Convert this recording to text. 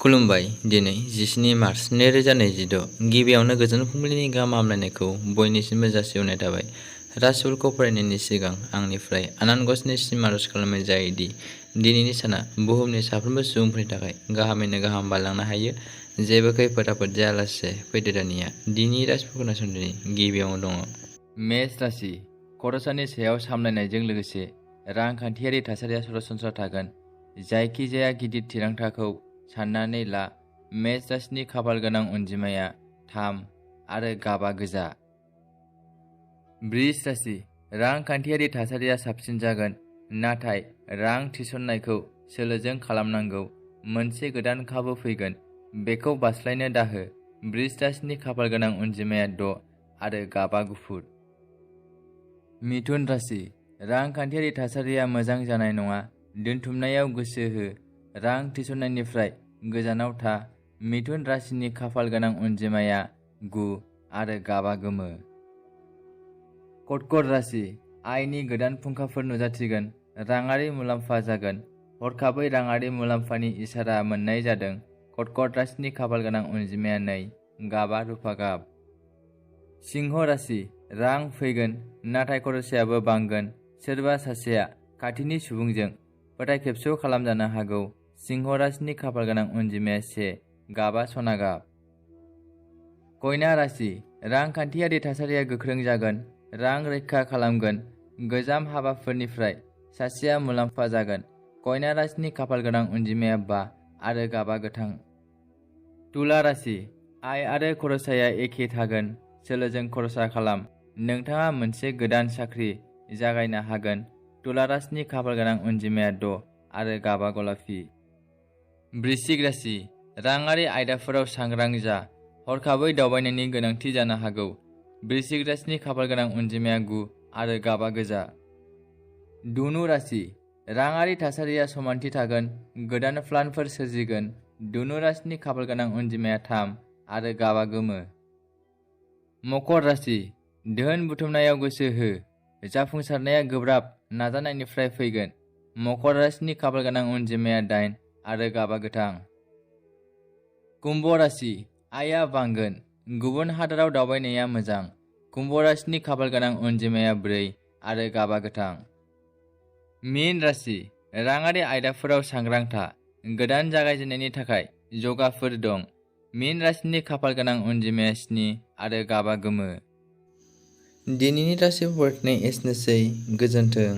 खुलुमबाय। दिनै 17 मार्च 2026 गिबियावनो गोजोन फुंबिलिनि गाहाम हामलायनायखौ बयनिसिमबो जासिहरनाय थाबाय। राशिफोरखौ फरायनायनि सिगां आंनिफ्राय आनान गसाइनिसिम आरज खालामनाय जायोदि दिनैनि साना बुहुमनि साफ्रोमबो सुबुंफोरनि थाखाय गाहामैनो गाहाम बारलांनो हायो। जेबो खैफोद आफोद जायालासे फैदो दानिया दिनैनि राशिफोरखौ खोनासंदिनि गिबियावनो दङ। मेष राशि। खरसानि सायाव सामलायनायजों लोगोसे रांखान्थियारि थासारिया सरासनस्रा थागोन। जायखिजाया गिदिर थिरांथाखौ साननानै ला। मेष राशिनि खाफाल गोनां अनजिमाया 3 आरो गाबा गोजा। बृष राशि। रांखान्थियारि थासारिया साबसिन जागोन, नाथाय रां थिसननायखौ सोलोजों खालामनांगौ। मोनसे गोदान खाबु फैगोन, बेखौ बास्लायनो दाहो। बृष राशिनि खाफाल गोनां अनजिमाया 6 आरो गाबा गुफुर। मिथुन राशि। रांखान्थियारि थासारिया मोजां जानाय नङा। दोनथुमनायाव गोसो हो, रां थिसननायनिफ्राय गोजानाव था। मिथुन राशिनि खाफाल गोनां अनजिमाया 9 आरो गाबा गोमो। कर्कट राशि। आयनि गोदान फुंखाफोर नुजाथिगोन, राङारि मुलाम्फा जागोन। हरखाबै राङारि मुलाम्फानि इसारा मोननाय जादों। कर्कट राशिनि खाफाल गोनां अनजिमाया 2, गाबा रुफा गाब। सिंह राशि। रां फैगोन, नाथाय खरसायाबो बांगोन। सोरबा सासेया खाथिनि सुबुंजों फोथायखेबस' खालामजानो हागौ। सिंह राशिनि खाफाल गोनां अनजिमाया 1, गाबा सना गाब। कन्या राशि। रांखान्थियारि थासारिया गोख्रों जागोन, रां रैखा खालामगोन। गोजाम हाबाफोरनिफ्राय सासेया मुलाम्फा जागोन। कन्या राशिनि खाफाल गोनां अनजिमाया 5 आरो गाबा गोथां। तुला राशि। आय आरो खरसाया एखे थागोन। सोलोजों खरसा खालाम, नोंथाङा मोनसे गोदान साख्रि जागायनो हागोन। तुला राशिनि खाफाल गोनां अनजिमाया 6 आरो गाबा गलाफि। वृश्चिक राशि। राङारि आयदाफोराव सांग्रां जा, हरखाबै दावबायनायनि गोनांथि जानो हागौ। वृश्चिक राशिनि खाफाल गोनां अनजिमाया 9 आरो गाबा गोजा। धनु राशि। राङारि थासारिया समानथि थागोन, गोदान प्लानफोर सोरजिगोन। धनु राशिनि खाफाल गोनां अनजिमाया 3 आरो गाबा गोमो। मकर राशि। धोन बुथुमनायाव गोसो हो, जाफुंसारनाया गोब्राब नाजानायनिफ्राय फैगोन। मकर राशिनि खाफाल गोनां अनजिमाया 8 आरो गाबा गोथां। कुम्भ राशि। आयआ बांगोन, गुबुन हादोराव दावबायनाया मोजां। कुम्भ राशिनि खाफाल गोनां अनजिमाया 4 आरो गाबा गोथां। मीन राशि। राङारि आयदाफोराव सांग्रां था, गोदान जागायजेननायनि थाखाय जगाफोर दं। मीन राशिनि खाफाल गोनां अनजिमाया 7 आरो गाबा गोमो। दिनैनि राशिफोर फरायनाय एसेनोसै, गोजोन्थों।